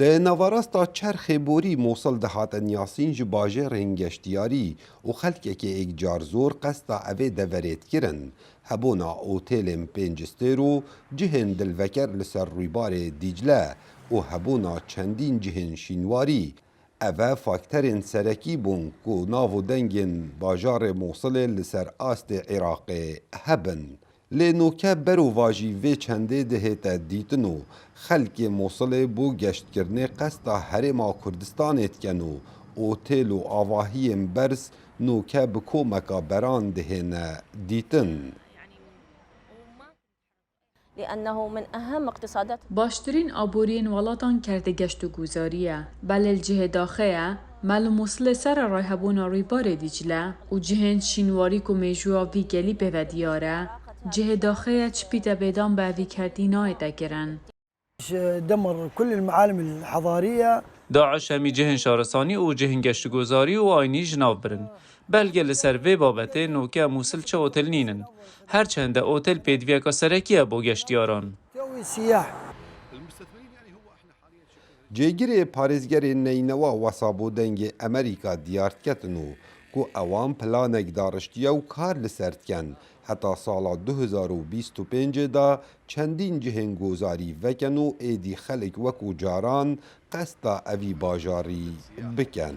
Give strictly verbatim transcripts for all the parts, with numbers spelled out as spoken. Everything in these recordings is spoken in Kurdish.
Li navarasta çerxê borî Mosil dihate niyasîn ji bajêrên geştiyarî û xelkekê êkcar zor qesta evê deverê dikirin. Hebûna otêlên pênc stêr û cihên dilveker li ser rûybarê Dîcle û hebûna çendîn cihên şînwarî, eve fakterên serekî bûn ku nav û dengên bajarê Mosilê li ser astê Iraqê hebin. Lê noke berovajî vê çendê dihête dîtin û xelkê Mosilê bo geştkirinê qesta Herêma Kurdistanê dikin û otêl û avahiyên berz noke bi komeka beran dihêne dîtin. لأنه من أهم اقتصادات Baştirîn aboriyên welatan kerdê geşt û guzarî ye. Belê li cihê daxê ye, me li Mûsilê serê rayhebûna rûybarê Dîcle û cihên şînwarî ku mêjûya vî gelî pê ve diyar e, cihê daxê ye çi pîtebêdan bi evî kerdî nayête kirin. دمر كل المعالم الحضارية. Daiş hemî cihên şaristanî û cihên geştgozarî û aynî ji nav birin. Belge li ser vê babetê noke Mûsil çi otel nînin. Her çende otel pêdiviyeka serekî ye bo geştiyaran. تسوي سياح. Cêgirê parêzgerê Neynewa wesa bo Dengê Emerîka diyar diketin û ku ewan planek dariştiye û kar li ser dikin heta sala du hezar û bîst û pêncê de çendîn cihên gozarî vekin û êdî xelk wekû caran qesta evî bajarî bikin.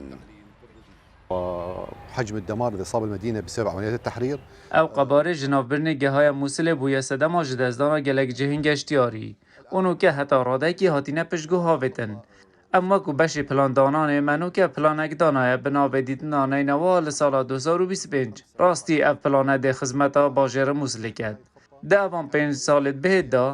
وحجم الدمار اللي صاب المدينة بسبب عمليات التحرير. Ew qebarê ji navbirinê gehaya Mûsilê bûye sedema ji destdana gelek cihên geştiyarî û noke heta radekî hatine piştguh havêtin. Em wekû beşê plandananê me noke planek danaye bi navê dîtina Neynewa li sala du hezar û bîst û pênc. Rastî ev plane dê xizmeta bajêrê Mûsilê ket. Di evan pênc salê bihêt de,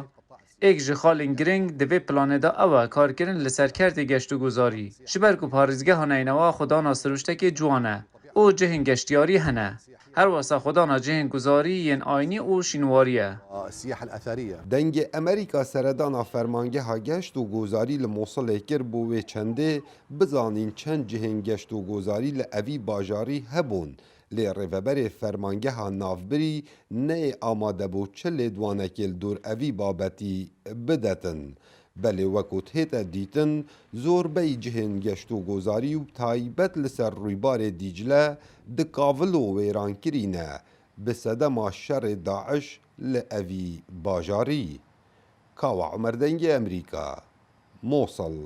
êk ji xalên girîng di vê planê de ew e karkirin li ser kertê geşt û guzarî. Ji ber ku parêzgeha Neynewa xwedana sirûştekê ciwan e û cihên geştiyarî hene. Her wesa xwedana cihên guzarî yên aynî û şînwarî ye. السياحة الأثرية. Dengê Emerîka seredana Fermangeha Geşt û Gozarî li Mosilê kir bo wê çendê bizanîn çend cihên geşt û gozarî li evî bajarî hebûn, lê rêveberê Fermangeha Navbirî neyê amade bo çi lêdwanekê li dor evî babetî bidetin. Belê wekû dihête dîtin, zorbeyî cihên geşt û gozarî û taybet li ser rûybarê Dîcle di kavil û wêrankirî ne, bi sedema şerê Daiş li evî bajarî. Kawa Umer Dengê Emerîka, Mosil.